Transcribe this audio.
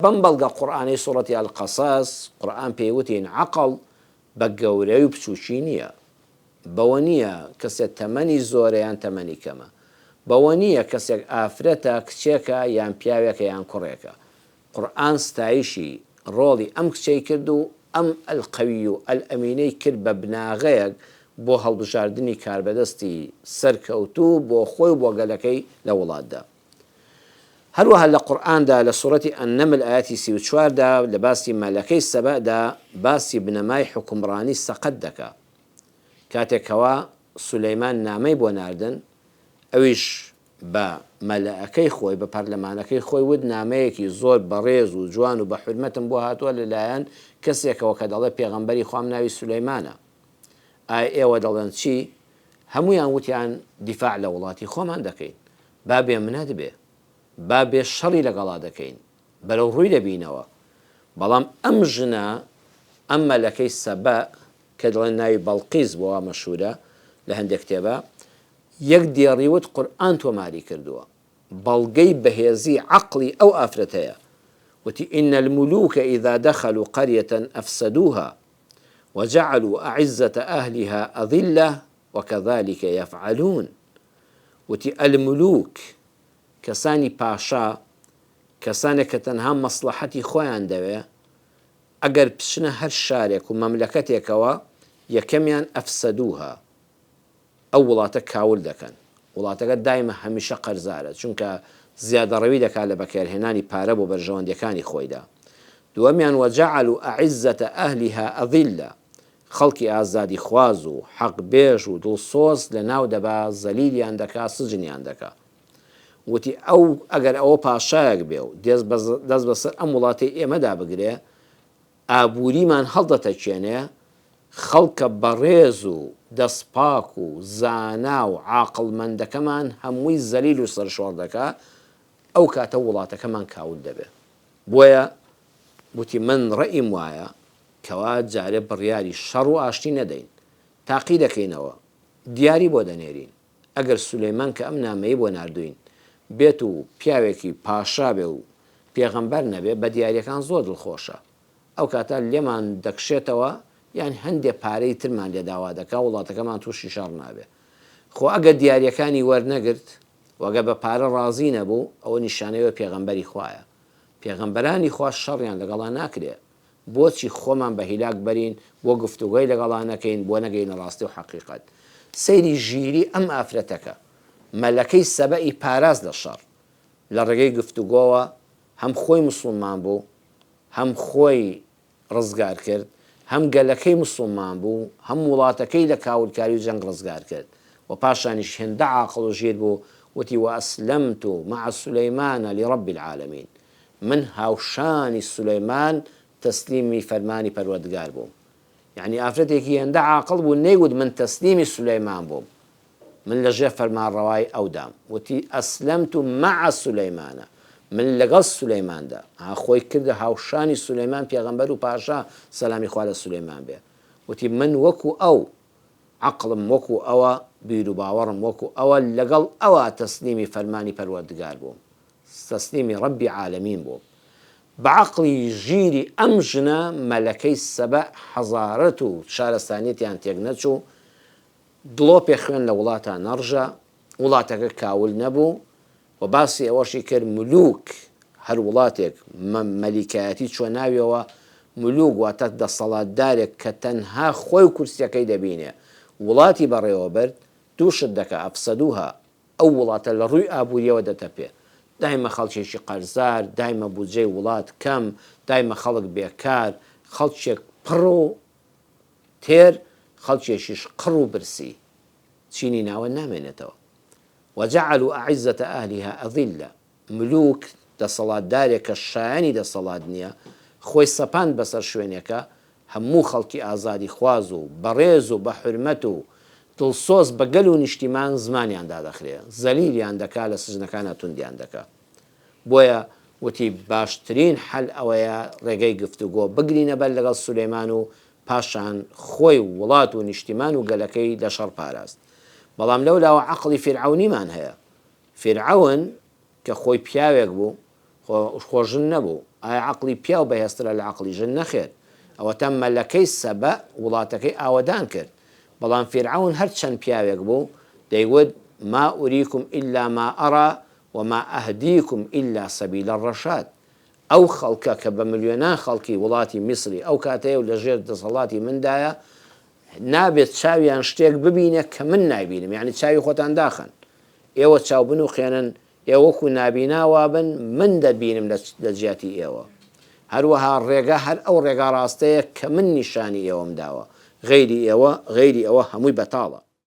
بەم بەڵگە قورئانەی سوڕەتی القصص قورئان پێی وتین عەقڵ بە گەورەی و بچوکی نیە، بەوە نیە کەسێ تەمەنی زۆرە یان تەمەنی کەمە، بەوە نیە کەسێک ئافرەتە، کچێکە، یان پیاوێکە یان کوڕێکە. قورئان ستایشی ڕۆڵی ئەم کچەی کرد و ئەم القوی و الامینەی کرد بە بناغەیەک بۆ هەڵبژاردنی کاربەدەستی سەرکەوتوو بۆ خۆی و بۆ گەلەکەی لە وڵاتدا. هەروەها لە قورئاندا لە سوڕەتی النمل ئایەتی 34 دا لە باسی مەلەکەی سەبەدا باسی بنەمای حوکمڕانی سەقەت دەکا. کاتێک کەوا سولەیمان نامەی بۆ ناردن ئەویش بە مەلەکەی خۆی بە پەرلەمانەکەی خۆی وت نامەیەکی زۆر بەڕێز و جوان و بە حورمەتم بۆ هاتووە لە لایەن کەسێکەوە کە دەڵێ پێغەمبەری خوام ناوی سولەیمانە ئایا ئێوە دەڵێن چی؟ هەموویان وتیان دیفاع لە وڵاتی خۆمان دەکەین با بێ منەت بێ، با بێ شەڕی لەگەڵا دەکەین، بەرەو ڕووی دەبینەوە. بەڵام ئەم ژنە، ئەم مەلەکەی سەبەء، کە دەڵێن ناوی بەڵقیس بووە وا مەشهوورە لە هەندێ کتێبا، یەک دێڕی وت قورئان تۆماری کردووە، بەڵگەی بەهێزی عەقڵی ئەو ئافرەتەیە، وتی، ان الملوک اذا دخلوا قریە افسدوها وجعلوا اعزە اهلها اذلە وکذلک یفعلون. وتی، الملوک، کەسانی پاشا، کەسانێک کە تەنها مەسڵەحەتی خۆیان دەوێ، ئەگەر بچنە هەر شارێک و مەملەکەتێکەوە، یەکەمیان افسدوها، ئەو وڵاتە کاول دەکەن، وڵاتەکە دایمە هەمیشە قەرزارە، چونکە زیادەڕەوی دەکات لە بەکارهێنانی پارە بۆ بەرژەوەندیەکانی خۆیدا. دووەمیان وجعلوا اعزة اهلها اذلە، خەڵکی ئازادیخواز و حەقبێژ و دڵسۆز لەناو دەبا، زەلیلیان دەکا، سجنیان دەکا. وتی، ئەو ئەگەر ئەوە پاشایەک بێ و دەست بەسەر ئەم وڵاتەی ئێمەدا بگرێ، ئابووریمان هەڵدەتەکێنێ، خەڵکە بەڕێز و دەستپاک و زانا و عاقڵمەندەکەمان هەمووی زەلیل و سەرشۆڕ دەکا، ئەو کاتە وڵاتەکەمان کاول دەبێ. بۆیە وتی، من ڕەئیم وایە کەوا جارێ بڕیاری شەڕ و ئاشتی نەدەین، تاقی دەکەینەوە، دیاری بۆ دەنێرین، ئەگەر سولەیمان کە ئەم نامەی بۆ ناردووین بێت و پیاوێکی پاشا بێ و پێغەمبەر نەبێ، بە دیارییەکان زۆر دڵخۆشە، ئەو کاتە لێمان دەکشێتەوە یان هەندێ پارەی ترمان لێ داوا دەکا، وڵاتەکەمان تووشی شەڕ نابێ. خۆ ئەگەر دیارییەکانی وەرنەگرت و ئەگەر بە پارە ڕازی نەبوو، ئەوە نیشانەی ئەوەیە پێغەمبەری خوایە. پێغەمبەرانی خوا شەڕیان لەگەڵا ناکرێ. بۆچی خۆمان بە هیلاک بەرین، بۆ گفتوگۆی لەگەڵا نەکەین، بۆ نەگەینە ڕاستی و حەقیقەت. سەیری ژیری ئەم ئافرەتەکە. مەلەکەی سەبەئی پاراست لە شەڕ. لە ڕێگەی گفتوگۆوە هەم خۆی موسڵمان بوو، هەم خۆی ڕزگار کرد، هەم گەلەکەی موسڵمان بوو، هەم وڵاتەکەی لە کاولکاری و جەنگ ڕزگار کرد. وە پاشانیش هێندە عاقڵ و ژیر بوو وتی، واسلمت مع سلیمان لرب العالمین. من هاوشانی سولەیمان تەسلیمی فەرمانی پەروەردگار بووم. یەعنی ئافرەتێکی هێندە عاقڵ بوو نەیوت من تەسلیمی سولەیمان بووم، من لە ژێر فەرمانڕەوایی ئەودام، وتی اسلمت مع سلیمان، من لەگەڵ سولەیماندا، ها خۆی کردە هاوشانی سولەیمان پێغەمبەر و پاشا سەلامی خوا لە سولەیمان بێ، وتی من وەکو ئەو، عەقڵم وەکو ئەوە، بیروباوەڕم وەکو ئەوە، لەگەڵ ئەوا تەسلیمی فەرمانی پەروەردگار بووم. تەسلیمی ڕەبی عالەمین بووم. بە عەقڵی ژیری ئەم ژنە مەلەکەی سەبەء حەزارەت و شارەستانیەتیان تێک نەچوو، دڵۆپێ خوێن لە وڵاتا نەڕژا، وڵاتەکە کاول نەبوو و باسی ئەوەشی کرد ملوک هەر وڵاتێک مەلیکایەتی چوە ناویەوە، ملوک واتە دەسەڵاتدارێک کە تەنها خۆی و کورسیەکەی دەبینێ وڵاتی بەڕێوە برد، دوو شت دەکا، افسدوها، ئەو وڵاتە لە ڕووی ئابوورییەوە دەتەپێ. دایمە خەڵکێکی قەرزار، دایمە بودجەی وڵات کەم، دایمە خەڵک بێکار، خەڵکێک پڕ و تێر، خەڵکێکیش قڕ و برسی. چینی ناوەند نامێنێتەوە. وجعلوا اعزە اهلها اذلە. ملوک، دەسەڵاتدارێک کە شایەنی دەسەڵات نییە، خۆی سەپاند بەسەر شوێنێکا، هەموو خەڵکی ئازادیخواز و بەڕێز و بە حورمەت و دڵسۆز بە گەل و نیشتیمان زمانیان دادەخرێ، زەلیلیان دەکا، لە سجنەکانا توندیان دەکا. بۆیە وتی باشترین حەل ئەوەیە ڕێگەی گفتوگۆ بگرینە بەر لەگەڵ سولەیمان و پاشان خۆی و وڵات و نیشتیمان و گەلەکەی لە شەڕ پاراست. بەڵام لەولاوە عەقڵی فیرعەونیمان هەیە. فیرعەون کە خۆی پیاوێک بوو، خۆ خۆ ژن نەبوو. ئایا عەقڵی پیاو بەهێزترە لە عەقڵی ژن؟ نەخێر. ئەوەتا مەلەکەی سەبەء وڵاتەکەی ئاوەدان کرد. بەڵام فیرعەون هەر چەند پیاوێک بوو، دەیوت، ما اریکم الا ما ارا وما اهدیکم الا سبیل الرشاد. ئەو خەڵکە کە بە ملیۆنان خەڵکی وڵاتی میسری ئەو کاتەیە و لە ژێر دەسەڵاتی مندایە، نابێت چاویان شتێک ببینێ کە من نایبینم، یەعنی چاوی خۆتان داخەن. ئێوە چاو بنوقێنن، ئێوە وەکو نابینا وابن، من دەبینم لە جیاتی ئێوە. هەروەها ڕێگا هەر ئەو ڕێگا ڕاستەیە کە من نیشانی ئێوەم داوە، غەیری ئێوە، غەیری ئەوە هەمووی بەتاڵە.